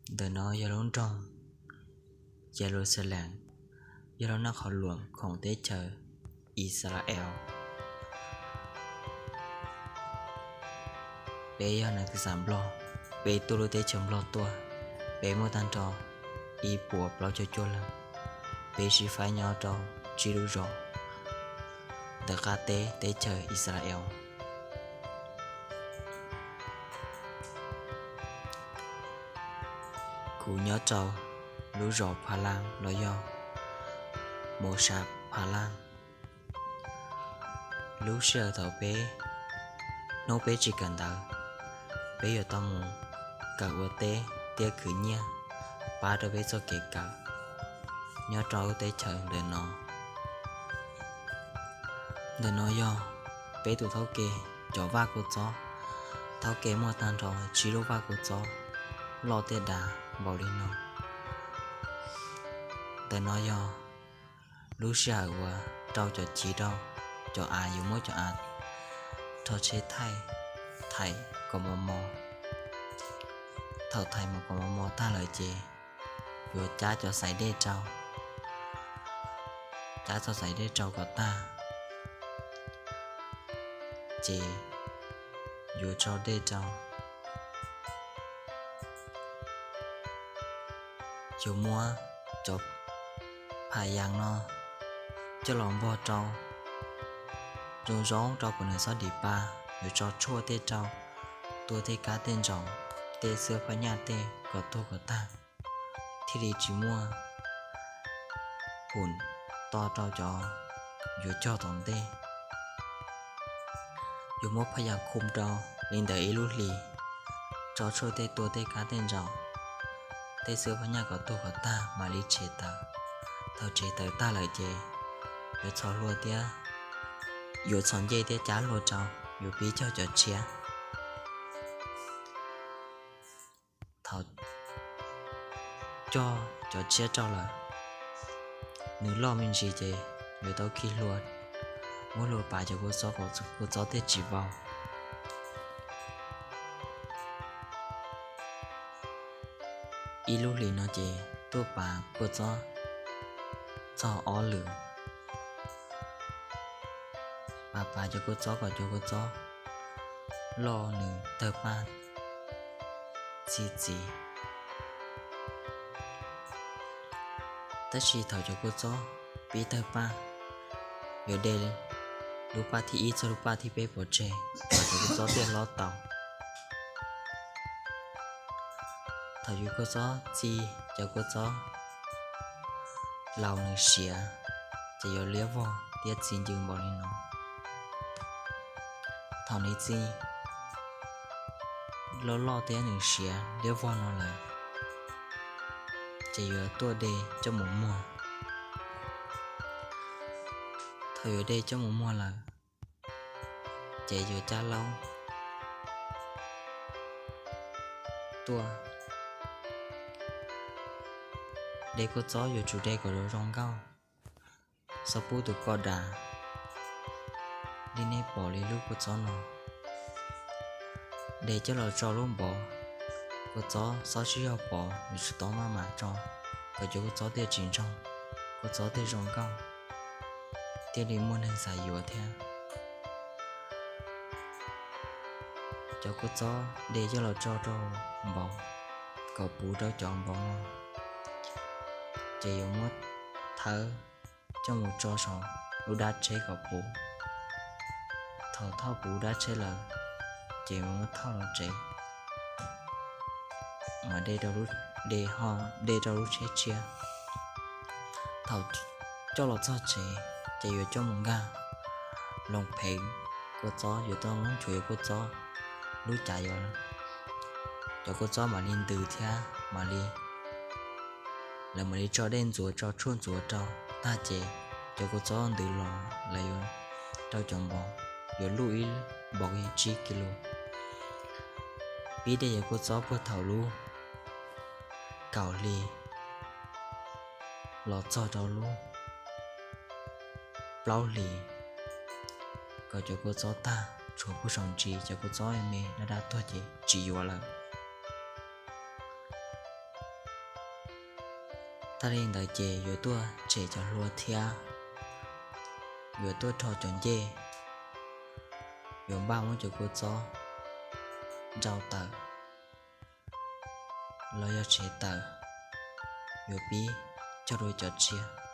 Ntawm no yog lub nroog Yeluxalees, yog lub nroog qhov luam khoom teb chaws Ixalaees. Peb yog neeg txam Nplog, peb tuaj lub teb chaws Nplog tuaj, peb muaj tag nrho ib puas plaub caug cuaj leeg. Peb sib faib nyob rau tsib lub zos ntawm qab teb teb chaws Ixalaees. Kuv nyob rau lub zos Pha Laj los yog Mos Sa Pha Laj. Lub sij hawm thaum peb, hnub peb tsis kawm ntawv, peb yuav tau mus kawm ua teb thiab khwv nyiaj pab rau peb txoj kev kawm nyob rau lub teb chaws ntawm no. Ntawm no yog peb tus thawj kev cov vaj kua txob. Thawj kev muaj tag nrho tsib lub vaj kua txob loj thiab dav npaum li no. Ntawm no yog lub sij hawm uas rau cov chiv rau cov av, yuav muab cov av rho tsheb thaij, thais kom mos mos. Thaum thais kom mos mos tag lawm ces yuav cab cov xaiv dej rau, cab txoj xaiv dej rau kom tag, ces yuav tso dej rau. Yuav muab cov phas yas no coj los npog rau zoo zoo rau kom nws txhob dim pa. Yuav tso tshuaj tej rau, tua tej kab tej ntsaum, tej xwb phab nyaj tej kom tuag kom tag, thiaj li tsis muaj phum to rau cov yuav cog tom ntej. Yuav muab phab yas khum rau li ntawm ib lub hlis, tso tshuaj tej, tua tej kab tej ntsaum, tej xwb phab nyaj kom tuag kom tag mam li tshem tawm. Thaum tshem tawm tag lawm ces yuav txhos hlua thiab, yuav txhos ncej thiab cab hlua rau, yuav pib cog cov tshiab. Thaum cog cov tshiab rau lawm, nws loj me ntsis ces yuav tau khi hlua, muab hlua pav cov kua txob kom kua txob thiaj tsis vau. Ib lub hlis no ces tuaj pav kua txob txog ob lwm. Pav pav cov kua txob kom cov kua txob loj nws tawg paj txi txiv. Tab sis thaum cov kua txob pib tawg paj, yuav de lub paj thib ib txog lub paj thib peb pov tseg kom cov kua txob thiaj hlob tau. Thaum yus kua txob txi, cov kua txob laus nws siav, ces yuav liab vog thiab txi ncw npaum li no. Thaum nws txi loj loj thiab nws siav liab vog no lawm, ces yuav tuaj de coj mus muag. Thaum yuav de coj mus muag lawm, ces yuav cab laub tuaj. De kua txob yuav tsum de kom zoo zoo nkauj, txhob pub tus koj dav li nej pom li lub kua txob no. De coj los tso lub npov, kua txob txhob sib zog pov, yuav tsum tau maj mam tso kom cov kua txob thiaj tsis ntsoog, kua txob thiaj zoo nkauj, thiaj li muaj neeg xav yuav thiab. Cov kua txob de coj los tso rau npov kom puv rau cov npov no, ces yuav muab thawb coj mus tso saum lub dab tsheb kom puv. Thaum thauj puv dab tsheb lawm, ces muab thauj los tsev, mam de rau lub, de ho de rau lub tsheb tshiab. Thaum coj los txog tsev, ces yuav coj mus nkag loo phev kua txob, yuav tau lub nchuav yuav kua txob, lub cav yuav, cov kua txob mam li ntws thiab mam li, lawv mam li tso dej ntxuav tso tshuaj ntxuav rau tag ces cov kua txob ntws los lawv yuav rau cov npov, yuav luj ib npov yog tsib kis lus. Pib de cov kua txob puag thaum lub kaum hli los txog rau lub plaub hlis, kom cov kua txob tag tshuav puag saum ntsis, cov kua txob me daj daj tuag ces tsis yuav lawm. Tag li ntawd ces yuav tuaj tshem cov hlua thiab yuav tuaj rho cov ncej, yuav npaj muab cov kua txob nrau tawm los yog tshem tawm, yuav pib cog rau cov tsiaj.